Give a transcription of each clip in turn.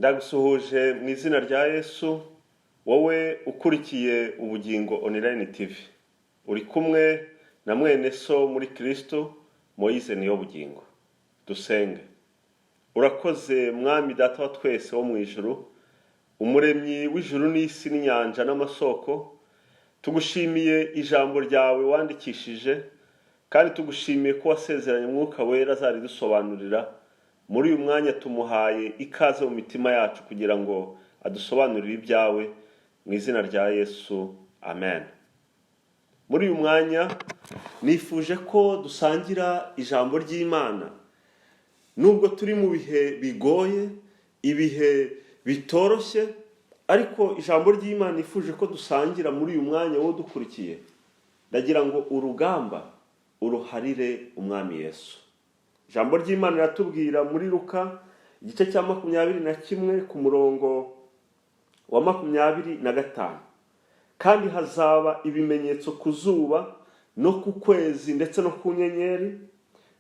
Ndagusuhuje mu izina rya Yesu, wowe ukurikiye Ubugingo Online TV. Uri kumwe na mwene so muri Kristo, Moise niyo bugingo. Dusenge. Urakoze Mwami Data wa twese wo mu ijuru, umuremyi w'ijuru n'isi n'inyanja n'amasoko, tugushimiye ijambo ryawe wandikishije, kandi tugushimiye ko wasezeranye Umwuka Wera azaridusobanurira. Muri uyu mwanya tumuhaye ikaze mu mitima yacu kugira ngo adusobanurire ibyawe, mu izina rya Yesu, amen. Muri uyu mwanya nifuje ko dusangira ijambo ry'Imana. Nubwo turi mu bihe bigoye, ibihe bitoroshye, ariko ijambo ry'Imana nifuje ko dusangira muri uyu mwanya wo dukurikiye, ndagira ngo urugamba uruharire Umwami Yesu. Ijambo ry'Imana riratubwira muri Luka igice cya 21 ku murongo wa 25: "Kandi hazaba ibimenyetso ku zuba no ku kwezi ndetse no ku nyenyeri,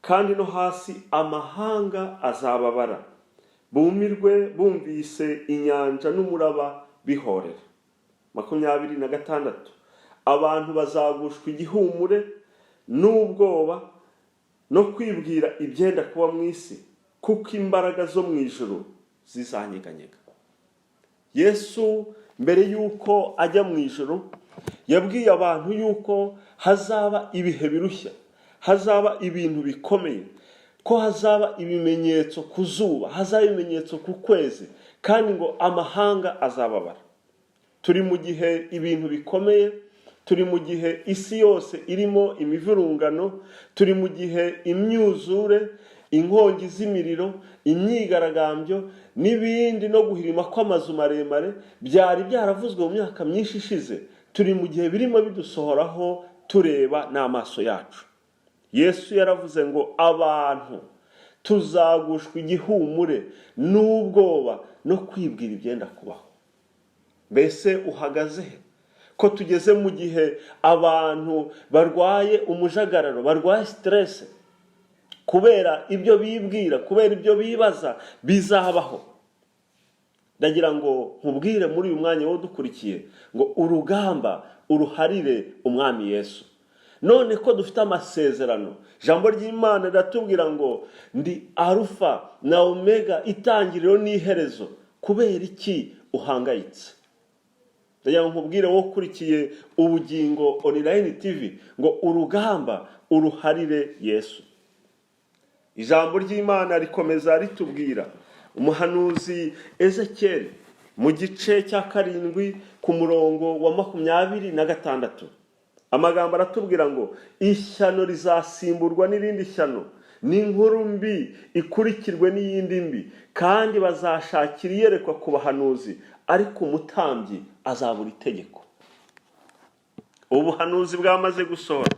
kandi no hasi amahanga azababara, bumirwe bumvise inyanja n'umuraba bihorera." 26: "Abantu bazagushwa igihumure n'ubwoba no kwibwira ibyenda kuba mu isi, kuko imbaraga zo mu ijuru zizanyeganyega." Yesu mbere y'uko ajya mu ijuru yabwiye abantu y'uko hazaba ibihe birushya, hazaba ibintu bikomeye, ko hazaba ibimenyetso ku zuba, hazaba ibimenyetso ku kwezi, kandi ngo amahanga azababara. Turi mu gihe ibintu bikomeye, turi mu gihe isi yose irimo imivurungano, turi mu gihe imyuzure, inkongi z'imiriro, imyigaragambyo n'ibindi, no guhirima kw'amazu maremare byari byaravuzwe mu myaka myinshi ishize. Turi mu gihe birimo bidusohoraho tureba n'amaso yacu. Yesu yaravuze ngo abantu tuzagushwa igihumure n'ubwoba no kwibwira ibyenda kubaho. Mbese uhagaze he, ko tugeze mu gihe abantu barwaye umujagararo, barwaye stress kubera ibyo bibwira, kubera ibyo bibaza bizabaho? Ndagira ngo nkubwire muri uyu mwanya wo dukurikiye ngo urugamba uruharire Umwami Yesu. None ko dufite amasezerano, ijambo ry'Imana riratubwira ngo ndi Arufa na Omega, itangiriro n'iherezo, kubera iki uhangayitse? Ndagira ngo nkubwire wowe ukurikiye Ubugingo Online TV ngo urugamba uruharire Yesu. Ijambo ry'Imana rikomeza ritubwira, umuhanuzi Ezekiyeli mu gice cya 7 ku murongo wa 26, amagambo aratubwira ngo ishyano rizasimburwa n'irindi shyano, n'inkuru mbi ikurikirwe n'iyindi mbi, kandi bazashakira iyerekwa ku bahanuzi, ariko umutambyi azabura itegeko. Ubuhanuzi bwamaze gusohora,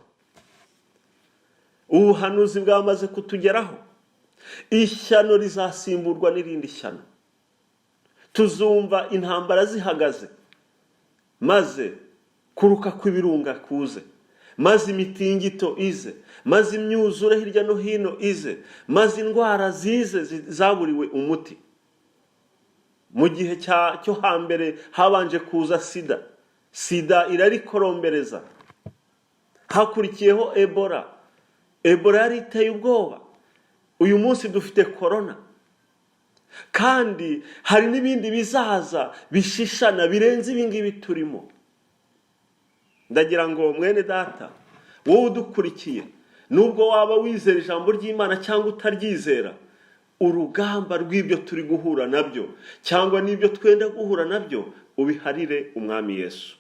ubuhanuzi bwamaze kutugeraho. Ishyano rizasimburwa n'irindi shyano, tuzumva intambara zihagaze, maze kuruka kw'ibirunga kuze, maze imitingito ize, maze imyuzure hirya no hino ize, maze indwara zize zaburiwe umuti. Mu gihe cyo hambere habanje kuza sida, sida irarikorombereza, hakurikiyeho Ebola, Ebola yari iteye ubwoba. Uyu munsi dufite korona, kandi hari n'ibindi bizaza bishishana birenze ibingibi turimo. Ndagira ngo mwene data, wowe udukurikiye, nubwo waba wizera ijambo ry'Imana cyangwa utaryizera, urugamba rw'ibyo turi guhura nabyo cyangwa n'ibyo twenda guhura nabyo ubiharire Umwami Yesu.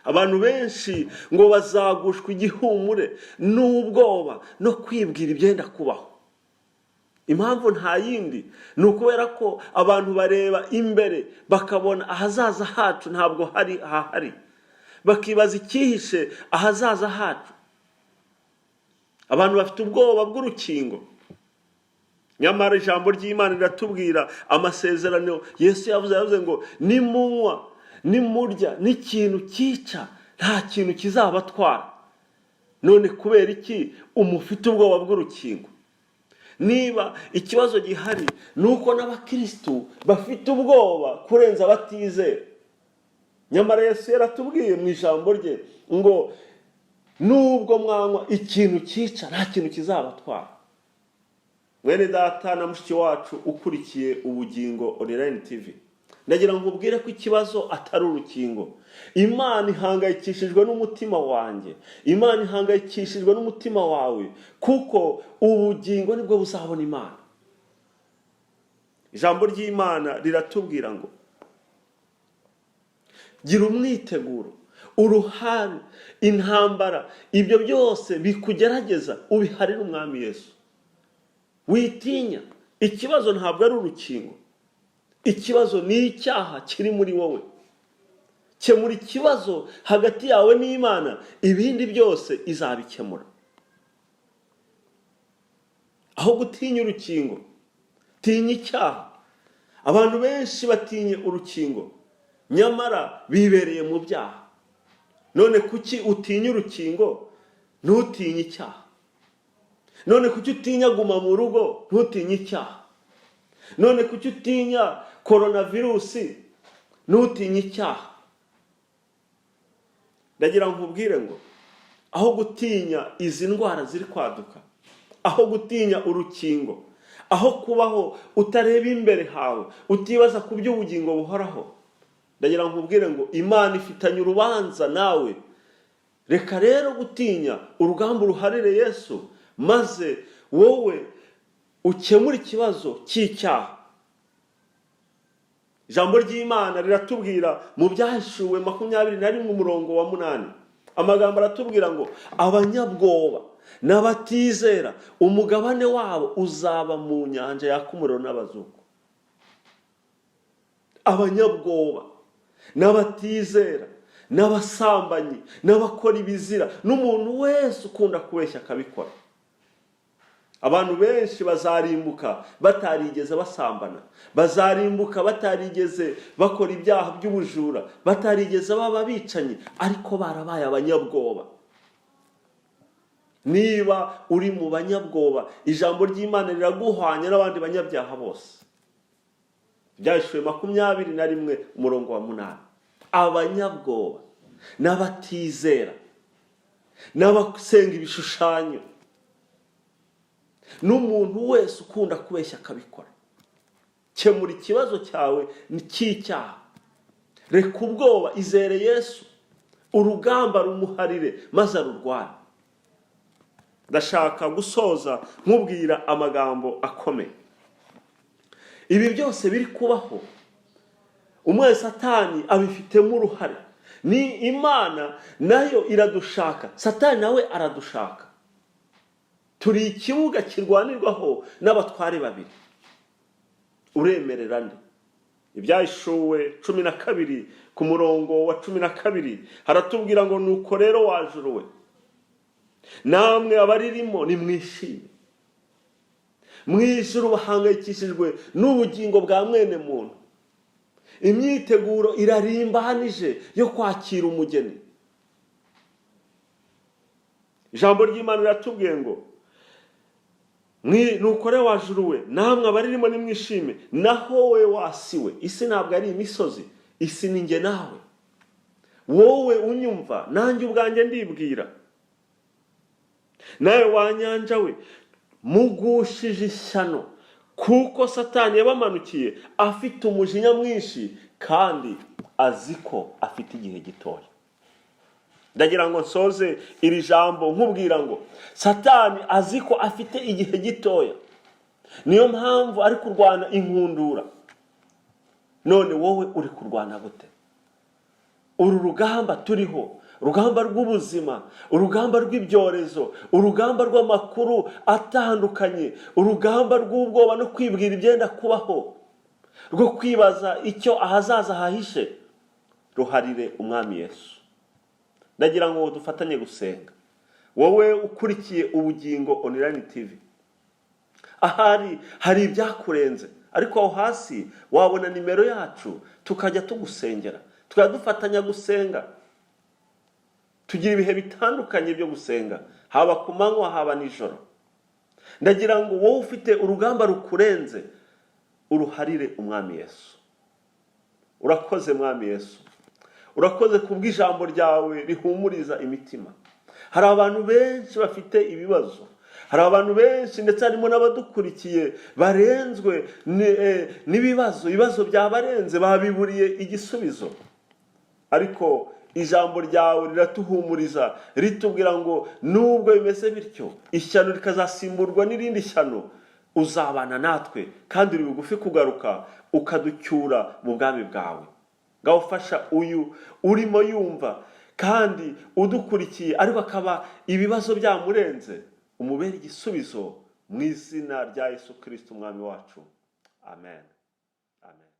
Abantu benshi ngo bazagushwa igihumure n'ubwoba no kwibwira ibyenda kubaho. Impamvu nta yindi, ni ukubera ko abantu bareba imbere bakabona ahazaza hacu ntabwo hari hahari, bakibaza icyihishe ahazaza hacu. Abantu bafite ubwoba bw'urukingo, nyamara ijambo ry'Imana riratubwira amasezerano Yesu yavuze ngo nimunywa, nimurya n'ikintu cyica, nta kintu kizabatwara. None kubera iki umufite ubwoba bw'urukingo? Niba ikibazo gihari ni uko n'abakirisitu bafite ubwoba kurenza abatizera. Nyamara Yesu yaratubwiye mu ijambo rye ngo nubwo mwanywa ikintu cyica, nta kintu kizabatwara. Mwene data na mushiki wacu ukurikiye Ubugingo Online TV, ndagira ngo nkubwire ko ikibazo atari urukingo. Imana ihangayikishijwe n'umutima wanjye, Imana ihangayikishijwe n'umutima wawe, kuko ubugingo nibwo buzabona Imana. Ijambo ry'Imana riratubwira ngo gira umwiteguro, uruhare, intambara, ibyo byose bikugerageza ubiharire Umwami Yesu. Witinya, ikibazo ntabwo ari urukingo, ikibazo ni icyaha kiri muri wowe. Kemura ikibazo hagati yawe n'Imana, ibindi byose izabikemura. Aho gutinya urukingo, tinya icyaha. Abantu benshi batinye urukingo, nyamara bibereye mu byaha. None kuki utinya urukingo ntutinye icyaha? None kuki utinya guma mu rugo ntutinye icyaha? None kuki utinya koronavirusi ntutinye icyaha? Ndagira ngo nkubwire ngo aho gutinya izi ndwara ziri kwaduka, aho gutinya urukingo, aho kubaho utareba imbere hawe, utibaza ku by'ubugingo buhoraho, ndagira ngo nkubwire ngo Imana ifitanye urubanza nawe. Reka rero gutinya, urugamba uruharire Yesu, maze wowe ukemure ikibazo cy'icyaha. Ijambo ry'Imana riratubwira mu Byahishuwe 21 umurongo wa 8, amagambo aratubwira ngo abanyabwoba n'abatizera umugabane wabo uzaba mu nyanja yaka umuriro n'abazuku. Abanyabwoba n'abatizera n'abasambanyi n'abakora ibizira n'umuntu wese ukunda kubeshya akabikora. Abantu benshi bazarimbuka batarigeze basambana, bazarimbuka batarigeze bakora ibyaha by'ubujura, batarigeze baba abicanyi, ariko barabaye abanyabwoba. Niba uri mu banyabwoba, ijambo ry'Imana riraguhwanya n'abandi banyabyaha bose. Byahishuwe 21 umurongo wa 8. Abanyabwoba n'abatizera n'abasenga ibishushanyo n'umuntu wese ukunda kubeshya akabikora. Kemura ikibazo cyawe cy'icyaha, reka ubwoba, izere Yesu, urugamba rumuharire maze arurwane. Ndashaka gusoza nkubwira amagambo akomeye. Ibi byose biri kubaho, umwe Satani abifitemo uruhare. Ni Imana nayo iradushaka, Satani nawe aradushaka. Turi ikibuga kirwanirwaho n'abatware babiri. Uremerera nde? Ibyahishuwe 12 ku murongo wa 12 haratubwira ngo nuko rero wajuruwe, namwe abaririmo nimwishime. Mu ijuru bahangayikishijwe n'ubugingo bwa mwene muntu. Imyiteguro irarimbanije yo kwakira umugeni. Ijambo ry'Imana riratubwiye ngo nuko rero wajuruwe, namwe abaririmo nimwishime, naho we wasiwe. Isi ntabwo ari imisozi, isi ni njye nawe, wowe unyumva, nanjye ubwanjye ndibwira. Nawe wa nyanja we, mugushije ishyano, kuko Satani yabamanukiye afite umujinya mwinshi, kandi azi ko afite igihe gitoya. Ndagira ngo nsoze iri jambo nkubwira ngo Satani azi ko afite igihe gitoya, niyo mpamvu ari kurwana inkundura. None wowe uri kurwana gute? Uru rugamba turiho, urugamba rw'ubuzima, urugamba rw'ibyorezo, urugamba rw'amakuru atandukanye, urugamba rw'ubwoba no kwibwira ibyenda kubaho, rwo kwibaza icyo ahazaza hahishe, ruharire Umwami Yesu. Ndagira ngo dufatanye gusenga. Wowe ukurikiye Ubugingo Online TV, ahari hari ibyakurenze, ariko aho hasi wabona nimero yacu, tukajya tugusengera, tukajya dufatanya gusenga. Tugira ibihe bitandukanye byo gusenga, haba ku manywa, haba nijoro. Ndagira ngo wowe ufite urugamba rukurenze, uruharire Umwami Yesu. Urakoze, Mwami Yesu, urakoze kubw'ijambo ryawe rihumuriza imitima. Hari abantu benshi bafite ibibazo, hari abantu benshi, ndetse harimo n'abadukurikiye barenzwe n'ibibazo, ibibazo byabarenze, babiburiye igisubizo. Ariko ijambo ryawe riratuhumuriza, ritubwira ngo nubwo bimeze bityo, ishyano rikazasimburwa n'irindi shyano, uzabana natwe kandi uri bugufi kugaruka ukaducyura mu bwami bwawe. Ngaho ufasha uyu urimo yumva kandi udukurikiye, ariko akaba ibibazo byamurenze, umubere igisubizo mu izina rya Yesu Kirisito Umwami wacu. Amen, amen.